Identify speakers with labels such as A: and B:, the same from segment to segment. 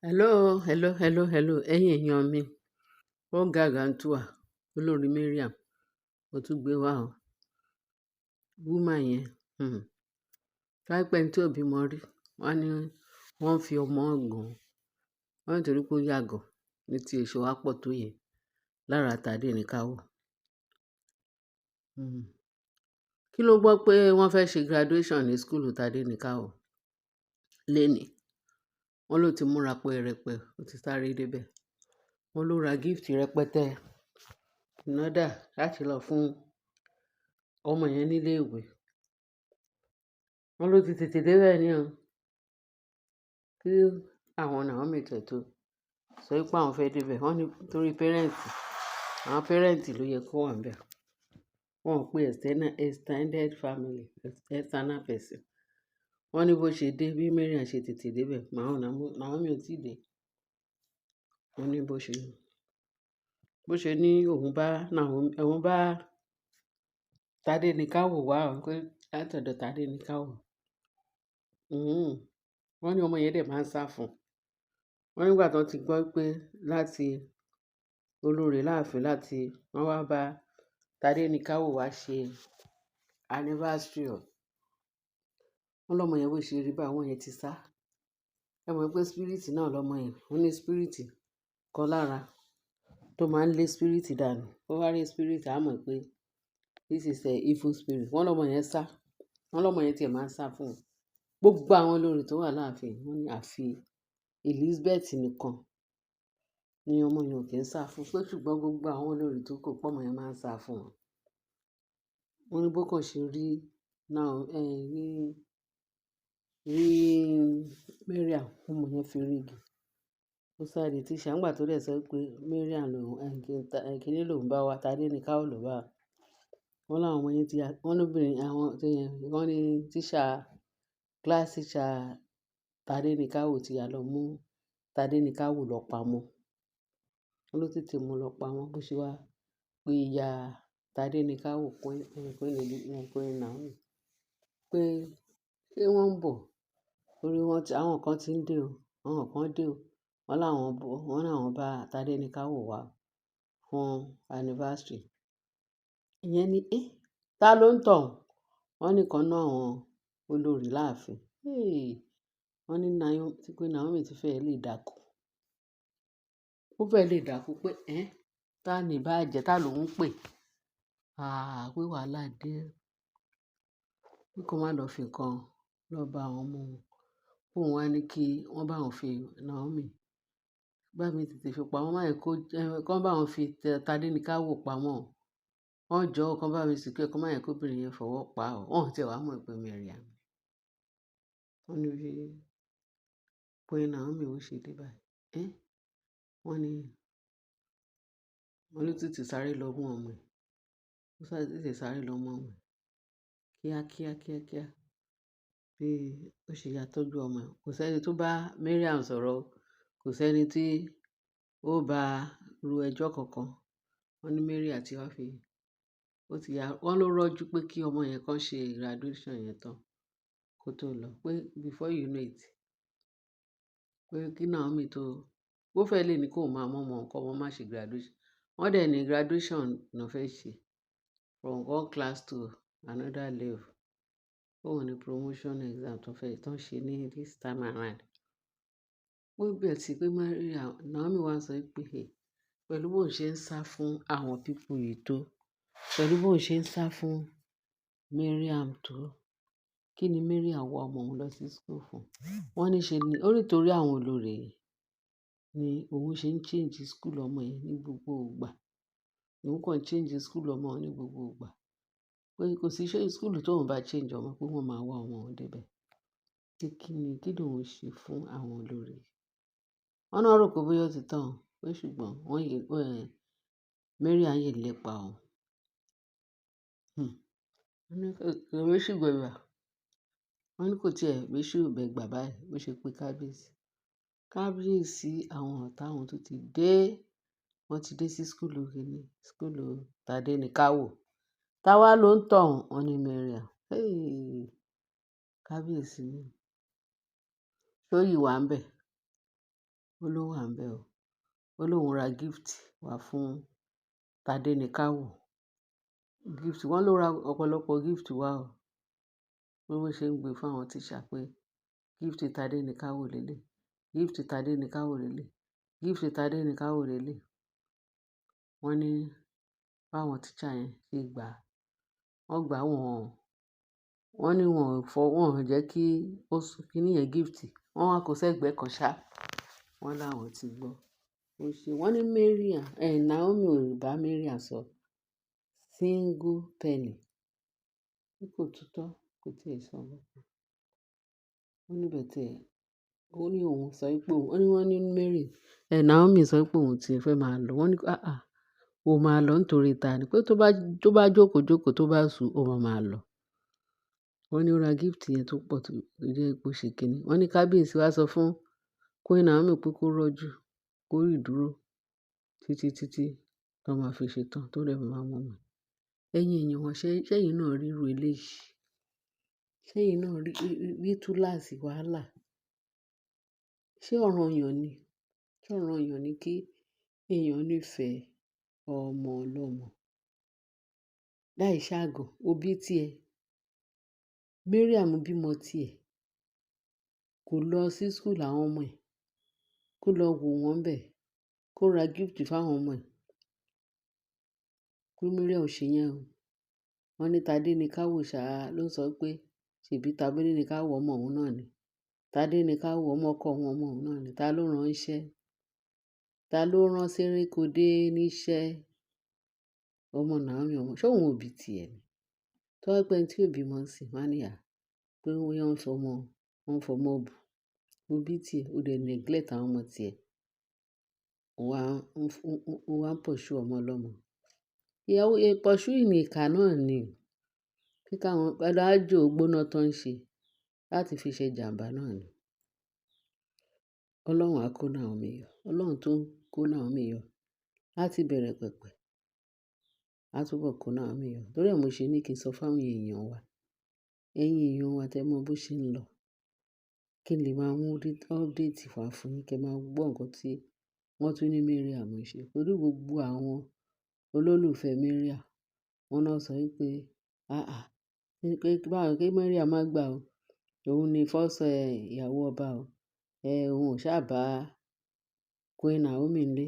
A: Hello, hello, hello, hello. Ẹ̀yin èèyàn mi, ó ga gàǹtùà, olórí Mariam, mo tún gbé wá o. Woman yẹn, tó bá pẹ́ ẹni tí ò bímọ rí, wọ́n á ní wọ́n fi ọmọ gàn. Wọ́n nítorí pé ó yàgàn ní tí èso wa pọ̀ tó yẹn lára Tádéníkáwò. Kí ló gbọ́ pé wọ́n fẹ́ ṣe graduation ní school Tádéníkáwò lénìí? Wọ́n ló ti múra pẹ́rẹpẹ, ó ti sáré débẹ̀. Wọ́n ló ra gift rẹpẹtẹ in order láti lọ fún ọmọ yẹn nílé ìwé. Wọ́n ló ti tètè dé bẹ́ẹ̀ ni o. Kí àwọn Naomi tẹ̀ tó sọ wípé àwọn fẹ́ dé bẹ̀. Wọ́n ní torí parent, àwọn parent ló yẹ kó wà níbẹ̀. Wọ́n ò pé extended family, external person. Wọ́n ní bó ṣe dé, bí Mariam ṣe tètè dé bẹ̀, Naomi ò tí ì dé. Wọ́n ní bó ṣe ní òun bá Naomi, òun bá Tádéníkáwò wá o, pé látọ̀dọ̀ Tádéníkáwò. Wọ́n ní ọmọ yẹn dẹ̀ máa ń sá fún un. Wọ́n nígbà tí wọ́n ti gbọ́ pé láti olórí láàfin láti wọ́n wá bá Tádéníkáwò wá ṣe anniversary o. Wọ́n lọ́mọ yẹn bó ṣe rí báyìí, ọmọ yẹn ti sá. Ẹ mọ̀ pé spirit náà lọmọ yẹn. Ó ní spirit kan lára tó máa ń lé spirit dànù. Ó wá rí spirit, a mọ̀ pé this is a evil spirit. Wọ́n lọ́mọ yẹn sá. Wọ́n lọ́mọ yẹn tí ẹ máa ń sá fún un. Gbogbo àwọn olórí tó wà láàfin, wọ́n ní àfi Elizabeth nìkan ni ọmọ yẹn ò kí ń sá fún. Pé ṣùgbọ́n gbogbo àwọn olórí tó kù, pé ọmọ yẹn máa ń sá fún wọn. Wọ́n ní bó kàn ṣe rí now, rí, rí Mariam, ọmọ yẹn fi rí igi. Ó sáré tíṣà nígbà tó dẹ̀ sọ pé Mariam lòun, kíní lòun bá wá, Tádéníkáwò ló bá wá. Wọ́n láwọn ọmọ yẹn ti, wọ́n lóbìnrin àwọn tí yẹn, wọ́n ní teacher, class teacher Tádéníkáwò ti ya lọ mú Tádéníkáwò lọ pamọ́. Wọ́n ló tètè mú lọ pamọ́ bó ṣe wá pé ìyá Tádéníkáwò, Queen Naomi pé ṣé wọ́n ń bọ̀? Torí wọ́n ti, àwọn kan tí ń dé o, àwọn kan dé o. Wọ́n láwọn bọ̀, wọ́n láwọn bá Tádéníkáwò wá fún anniversary. Ìyẹn ni, "Eh, ta ló ń tọ̀ún?" Wọ́n ní kan náà àwọn olórí láàfin. Hey! Wọ́n ní Naomi, tí Queen Naomi ti fẹ́ lè dákú. Ó fẹ́ lè dákú pé, "Ẹ́, ta ni bá jẹ́, ta ló ń pè?" Ah, pé wàhálà dé. Pé kó má lọ fi nǹkan lọ bá àwọn ọmọ wọn. Òun wá ní kí wọ́n bá òun fi Naomi, bá mi tètè fi pamọ́, má yẹ kó, kí wọ́n bá òun fi Tádéníkáwò pamọ́. Wọ́n jọ, kí wọ́n bá mi secure, kí wọ́n má yẹ kó obìnrin yẹn fọwọ́ pa ọ́. Wọ́n ò tí ì wá mọ̀ pé Mariam. Wọ́n ní bí Queen Naomi ó ṣe dé báyìí. Ẹ́, wọ́n ní, wọ́n ló tètè sáré lọ mú ọmọ ẹ̀. Ó sáré tètè sáré lọ mú ọmọ ẹ̀. Kíá, kíá, kíá, kíá. Bí ó ṣe ya tọ́jú ọmọ ẹ̀. Kò sí ẹni tó bá Mariam sọ̀rọ̀ o. Kò sí ẹni tí ó bá ru ẹjọ́ kankan. Wọ́n ní Mariam tí wá fi, ó ti ya, wọ́n ló rọ́jú pé kí ọmọ yẹn kan ṣe graduation yẹn tán kó tó lọ. Pé before you know it, pé kí Naomi tó, ó fẹ́ lè ní kó máa mú ọmọ nǹkan, ọmọ má ṣe graduation. Wọ́n dẹ̀ ní graduation náà fẹ́ ṣe from one class to another level. Òun ní promotion exam tó fẹ́, tó ń ṣe ní this time around. Ó bẹ̀ sí pé Mariam, Naomi wá sọ pé, "Hey, pẹ̀lú bó ń ṣe ń sá fún àwọn people yìí tó, pẹ̀lú bó ń ṣe ń sá fún Mariam tó, kí ni Mariam wá ọmọ òun lọ sí school fún?" Wọ́n ní ṣe ni, ó ní torí àwọn olórí ni òun ṣe ń change school ọmọ yẹn ní gbogbo ìgbà. Òun kàn change school ọmọ ní gbogbo ìgbà. Pé kò sí ṣe school tó òun bá change ọmọ pé wọ́n máa wá ọmọ òun dé ibẹ̀. Pé kí ni, kí lòun ṣe fún àwọn olórí? Wọ́n náà rò pé bóyá ó ti tán, pé ṣùgbọ́n wọ́n yé, Mariam yìí lépa òun. Wọ́n ní kò réṣù gbẹ̀gbà. Wọ́n ní kò tí ì réṣù gbẹ̀gbà báyìí bó ṣe pé kábíyèsí. Kábíyèsí, àwọn ọ̀tá wọn tó ti dé. Wọ́n ti dé sí school kíní, school Tádéníkáwò. Táwá ló ń tọ̀ún? Wọ́n ní Mariam. Hey! Kábíyèsí ni. Ṣó yìí wà níbẹ̀? Ó ló wà níbẹ̀ o. Ó lóun ra gift wá fún Tádéníkáwò. Gift, wọ́n ló ra ọ̀pọ̀lọpọ̀ gift wá o. Bí wọ́n ṣe ń gbé fún àwọn teacher pé gift Tádéníkáwò lélẹ̀, gift Tádéníkáwò lélẹ̀, gift Tádéníkáwò lélẹ̀. Wọ́n ní báwọn teacher yẹn ṣe gbà, wọ́n gbà wọ́n, wọ́n ní wọ́n fọ́, wọ́n ò jẹ́ kí ó kíní yẹn gift. Wọ́n wá kó sẹ́gbẹ̀ẹ́ kan ṣá. Wọ́n láwọn ti gbọ́. Ó ṣe, wọ́n ní Mariam, Naomi ò bá Mariam sọ single penny. Bí kò tutọ́, kò tí ì sọ nǹkan. Ó ní bẹ̀tẹ̀, ó ní òun sọ pé òun, ó ní wọ́n ní Mary, Naomi sọ pé òun ti fẹ́ máa lọ. Wọ́n ní, "Àà, o máa lọ nítorí ta ni?" Pé tó bá jókòó jókòó tó bá su, ó máa máa lọ. Wọ́n ní ó ra gift yẹn tó pọ̀ tó jẹ́ pé ó ṣe kíni. Wọ́n ní kábíyèsí wá sọ fún Queen Naomi pé kó rọ́jú, kó rí dúró títí títí tó máa fi ṣe tán tó dẹ̀ máa mú ọmọ. Ẹ̀yin èèyàn wa, ṣé ẹ̀yin náà rí irú eléyìí? Ṣé ẹ̀yin náà rí, rí túláàsì wàhálà? Ṣé ọ̀ranyàn ni? Ṣé ọ̀ranyàn ni kí èèyàn nífẹ̀ẹ́ ọmọ ọlọ́mọ? Láì ṣáàgàn, ó bí tí ẹ. Mariam bímọ tí ẹ. Kò lọ sí school àwọn ọmọ ẹ̀. Kó lọ wo wọ́n bẹ́ẹ̀. Kó ra gift fún àwọn ọmọ ẹ̀. Kí Mariam ò ṣe yẹn o. Wọ́n ní Tádéníkáwò ṣá ló ń sọ pé ṣèbí Tádéníkáwò ọmọ òun náà ni. Tádéníkáwò ọmọ ọkọ òun, ọmọ òun náà ni. Ta ló rán iṣẹ́? Ta ló rán Sérékodé níṣẹ́? Ọmọ Naomi ọmọ, ṣé òun ò bí ti ẹ ni? Tó bá jẹ́ pé ẹni tí ò bímọ ń sìn, wọ́n á ní à, pé wọ́n ń fọmọ, wọ́n ń fọmọ bù. Ó bí tí ẹ, ó dẹ̀ neglect àwọn ọmọ tí ẹ. Ó wá ń, ó wá ń pursue ọmọ ọlọ́mọ. Ìyàwó, pursue ìkà náà ni. Kí káwọn, pẹ̀lú àjò gbóná tó ń ṣe láti fi ṣe ìjàmbá náà ni. Ọlọ́run á kó Naomi yọ. Ọlọ́run tó ń kó Naomi yọ láti bẹ̀rẹ̀ pẹ̀pẹ̀. Á túbọ̀ kó Naomi yọ. Torí ẹ mo ṣe ní kí n sọ fún àwọn èèyàn wa. Ẹ̀yin èèyàn wa tẹ mọ bó ṣe ń lọ. Kí n lè máa mú update wá fún yín kí ẹ máa gbọ́ nǹkan tí wọ́n tún ní Mariam ń ṣe. Torí gbogbo àwọn olólùfẹ́ Mariam, wọ́n náà sọ wípé, "Àà, pé báwo kí Mariam má gbà o. Òun ni first ìyàwó ọba o. Òun ò sá bá Queen Naomi nílé.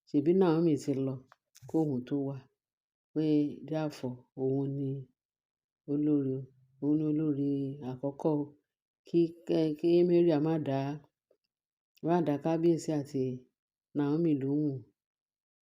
A: Ṣèbí Naomi ti lọ kó òun tó wá. Pé therefore òun ni olórí, òun ni olórí àkọ́kọ́ o. Kí, kí Mariam má dà kábíyèsí àti Naomi lóhùn.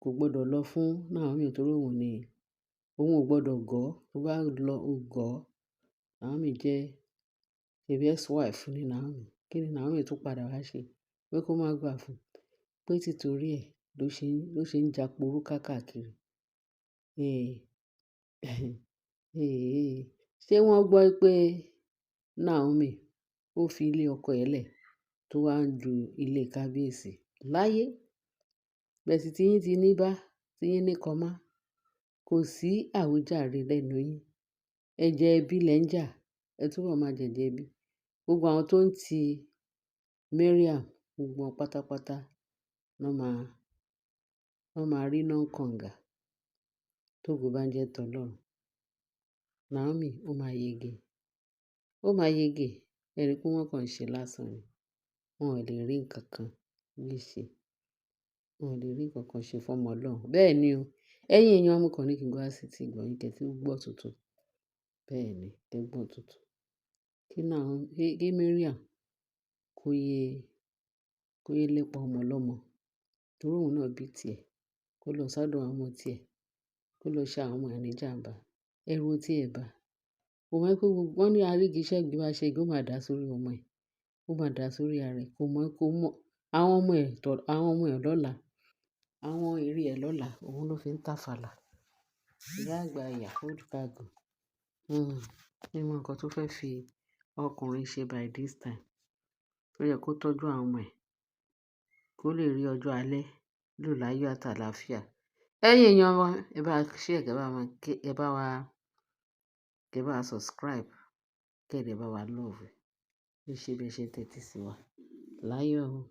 A: Kò gbọdọ̀ lọ fún Naomi torí òun ni, òun ò gbọdọ̀ gọ̀. Tó bá lọ, ó gọ̀." Naomi jẹ́, ṣèbí ex-wife ni Naomi. Kí ni Naomi tún padà wá ṣe? Pé kó má gbà fún un. Pé títorí ẹ ló ṣe ń japoró káàkiri. Ṣé wọ́n gbọ́ pé Naomi ó fi ilé ọkọ ẹ̀ lẹ̀ tó wá ń ju ilé kábíyèsí láyé? Bẹ́ẹ̀ sì tí yín ti ní bá, tí yín ní kọ́má. Kò sí àwíjàre lẹ́nu yín. Ẹ̀jẹ̀ ẹbí lẹ́ ń jà. Ẹ túbọ̀ máa jẹ̀jẹ̀ ẹbí. Gbogbo àwọn tó ń ti Mariam, gbogbo wọn pátápátá ná máa rí iná kànga tógo bá ń jẹ́ tọlọ́run. Naomi ó máa yege. Ó máa yege. Ẹ rí pé wọ́n kàn ń ṣe lásán ni. Wọn ò lè rí nǹkan kan gbé ṣe. Wọn ò lè rí nǹkan kan ṣe fún ọmọ Ọlọ́run. Bẹ́ẹ̀ ni o. Ẹ̀yin èèyàn, mo kàn ní kí n gbọ́ sí ti ìgbọ̀nyín kí ẹ tí gbọ́ tuntun. Bẹ́ẹ̀ ni, kí ẹ gbọ́ tuntun. Kí Naomi, kí Mariam kó yé lépa ọmọ ọlọ́mọ. Torí òun náà bí tí ẹ. Kó lọ sọ́dọ̀ àwọn ọmọ tí ẹ. Kó lọ ṣe àwọn ọmọ ẹ ní ìjàmbá. Ẹrù tí ẹ bá. Kò mọ̀ pé gbogbo, wọ́n ní arígi ṣẹ́gi bá ṣẹ́gi ó máa dà sórí ọmọ ẹ̀. Ó máa dà sórí ara ẹ̀. Kò mọ̀, kò mọ̀ àwọn ọmọ ẹ̀ tọ̀, àwọn ọmọ ẹ̀ lọ́la. Àwọn èrè ẹ̀ lọ́la. Òun ló fi ń tàfàlà. Ìyá àgbà ìyá old cargo. Mi mọ nǹkan tó fẹ́ fi ọkùnrin ṣe by this time. Ó yẹ kó tọ́jú àwọn ọmọ ẹ̀. Kó lè rí ọjọ́ alẹ́ lò láyọ̀ àti àlàáfíà. Ẹ̀yin èèyàn wa, ẹ bá share, kí ẹ bá wa subscribe, kí ẹ dẹ̀ bá wa love. Ẹ ṣé bí ẹ ṣe ń tẹ́tí sí wa. Láyọ̀ o.